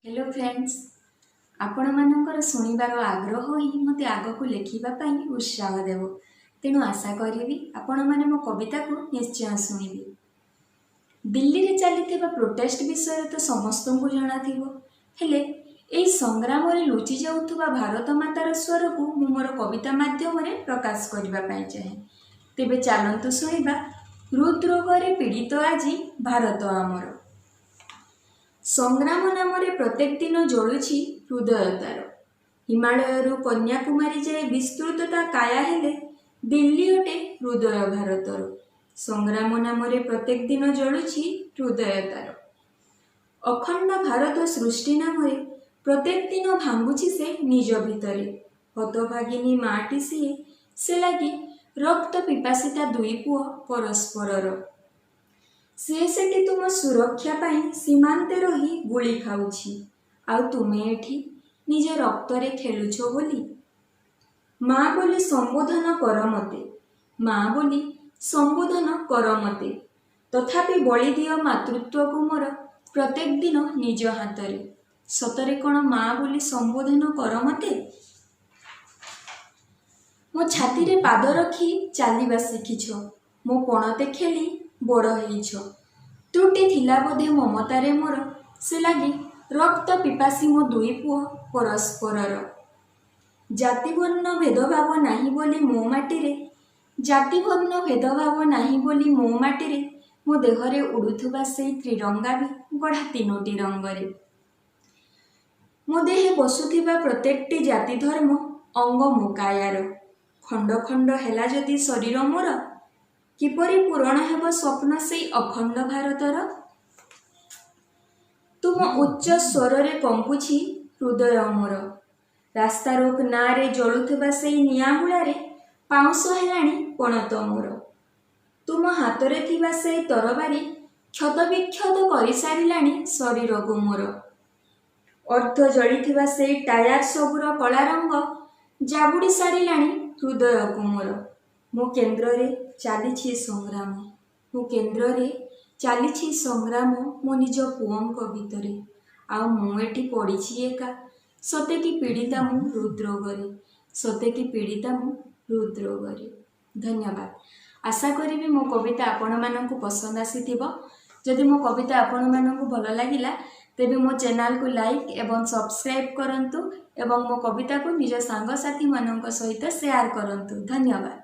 Hello friends, ଆପଣମାନଙ୍କର ଶୁଣିବାର ଆଗ୍ରହ ହିଁ ମୋତେ ଆଗକୁ ଲେଖିବା ପାଇଁ ଉତ୍ସାହ ଦେବ। ତେଣୁ ଆଶା କରିବି ଆପଣମାନେ ମୋ କବିତାକୁ ନିଶ୍ଚୟ ଶୁଣିବେ। ଦିଲ୍ଲୀରେ ଚାଲିଥିବା ପ୍ରୋଟେଷ୍ଟ ବିଷୟରେ ତ ସମସ୍ତଙ୍କୁ ଜଣାଥିବ। ହେଲେ ଏହି ସଂଗ୍ରାମରେ ଲୁଚି ଯାଉଥିବା ଭାରତ ମାତାର ସ୍ୱରକୁ ମୁଁ ମୋର କବିତା ମାଧ୍ୟମରେ ପ୍ରକାଶ କରିବା ପାଇଁ ଚାହେଁ। ତେବେ ଚାଲନ୍ତୁ ଶୁଣିବା, ହୃଦରୋଗରେ ପୀଡ଼ିତ ଆଜି ଭାରତ ଆମର। ସଂଗ୍ରାମ ନାମରେ ପ୍ରତ୍ୟେକ ଦିନ ଜଳୁଛି ହୃଦୟ ତାର। ହିମାଳୟରୁ କନ୍ୟାକୁମାରୀ ଯାଏ ବିସ୍ତୃତ ତା କାୟା, ହେଲେ ଦିଲ୍ଲୀ ଅଟେ ହୃଦୟ ଭାରତର। ସଂଗ୍ରାମ ନାମରେ ପ୍ରତ୍ୟେକ ଦିନ ଜଳୁଛି ହୃଦୟ ତାର। ଅଖଣ୍ଡ ଭାରତ ସୃଷ୍ଟି ନାମରେ ପ୍ରତ୍ୟେକ ଦିନ ଭାଙ୍ଗୁଛି ସେ ନିଜ ଭିତରେ। ହତଭାଗିନୀ ମାଟି ସିଏ, ସେ ଲାଗି ରକ୍ତ ପିପାସିତା ଦୁଇ ପୁଅ ପରସ୍ପରର। ସିଏ ସେଠି ତୁମ ସୁରକ୍ଷା ପାଇଁ ସୀମାନ୍ତେ ରହି ଗୁଳି ଖାଉଛି, ଆଉ ତୁମେ ଏଠି ନିଜ ରକ୍ତରେ ଖେଳୁଛ ହୋଲି। ମା ବୋଲି ସମ୍ବୋଧନ କର ମତେ, ମା ବୋଲି ସମ୍ବୋଧନ କର ମତେ, ତଥାପି ବଳି ଦିଅ ମାତୃତ୍ୱକୁ ମୋର ପ୍ରତ୍ୟେକ ଦିନ ନିଜ ହାତରେ। ସତରେ କ'ଣ ମା ବୋଲି ସମ୍ବୋଧନ କର ମତେ? ମୋ ଛାତିରେ ପାଦ ରଖି ଚାଲିବା ଶିଖିଛ, ମୋ ପଣତେ ଖେଳି ବଡ଼ ହେଇଛ। ତ୍ରୁଟି ଥିଲା ବୋଧେ ମମତାରେ ମୋର, ସେ ଲାଗି ରକ୍ତ ପିପାସୀ ମୋ ଦୁଇ ପୁଅ ପରସ୍ପରର। ଜାତି ବର୍ଣ୍ଣ ଭେଦଭାବ ନାହିଁ ବୋଲି ମୋ ମାଟିରେ, ଜାତି ବର୍ଣ୍ଣ ଭେଦଭାବ ନାହିଁ ବୋଲି ମୋ ମାଟିରେ, ମୋ ଦେହରେ ଉଡ଼ୁଥିବା ସେଇ ତ୍ରିରଙ୍ଗା ବି ଗଢ଼ା ତିନୋଟି ରଙ୍ଗରେ। ମୋ ଦେହେ ବସୁଥିବା ପ୍ରତ୍ୟେକଟି ଜାତି ଧର୍ମ ଅଙ୍ଗ ମୋ କାୟାର। ଖଣ୍ଡ ଖଣ୍ଡ ହେଲା ଯଦି ଶରୀର ମୋର, କିପରି ପୂରଣ ହେବ ସ୍ୱପ୍ନ ସେଇ ଅଖଣ୍ଡ ଭାରତର? ତୁମ ଉଚ୍ଚ ସ୍ୱରରେ କମ୍ପୁଛି ହୃଦୟ ମୋର। ରାସ୍ତାରୋକ ନାଁରେ ଜଳୁଥିବା ସେଇ ନିଆଁ ହୁଳାରେ ପାଉଁଶ ହେଲାଣି ପଣତ ମୋର। ତୁମ ହାତରେ ଥିବା ସେଇ ତରବାରୀ କ୍ଷତବିକ୍ଷତ କରିସାରିଲାଣି ଶରୀରକୁ ମୋର। ଅର୍ଦ୍ଧ ଜଳିଥିବା ସେଇ ଟାୟାର ସବୁର କଳା ରଙ୍ଗ ଜାବୁଡ଼ି ସାରିଲାଣି ହୃଦୟକୁ ମୋର। ମୋ କେନ୍ଦ୍ରରେ ଚାଲିଛି ସଂଗ୍ରାମ, ମୋ କେନ୍ଦ୍ରରେ ଚାଲିଛି ସଂଗ୍ରାମ ମୋ ନିଜ ପୁଅଙ୍କ ଭିତରେ, ଆଉ ମୁଁ ଏଠି ପଡ଼ିଛି ଏକା। ସତେ କି ପୀଡ଼ିତା ମୁଁ ହୃଦରୋଗରେ, ସତେ କି ପୀଡ଼ିତା ମୁଁ ହୃଦରୋଗରେ। ଧନ୍ୟବାଦ। ଆଶା କରିବି ମୋ କବିତା ଆପଣମାନଙ୍କୁ ପସନ୍ଦ ଆସିଥିବ। ଯଦି ମୋ କବିତା ଆପଣମାନଙ୍କୁ ଭଲ ଲାଗିଲା, ତେବେ ମୋ ଚ୍ୟାନେଲକୁ ଲାଇକ୍ ଏବଂ ସବସ୍କ୍ରାଇବ୍ କରନ୍ତୁ ଏବଂ ମୋ କବିତାକୁ ନିଜ ସାଙ୍ଗସାଥିମାନଙ୍କ ସହିତ ସେୟାର କରନ୍ତୁ। ଧନ୍ୟବାଦ।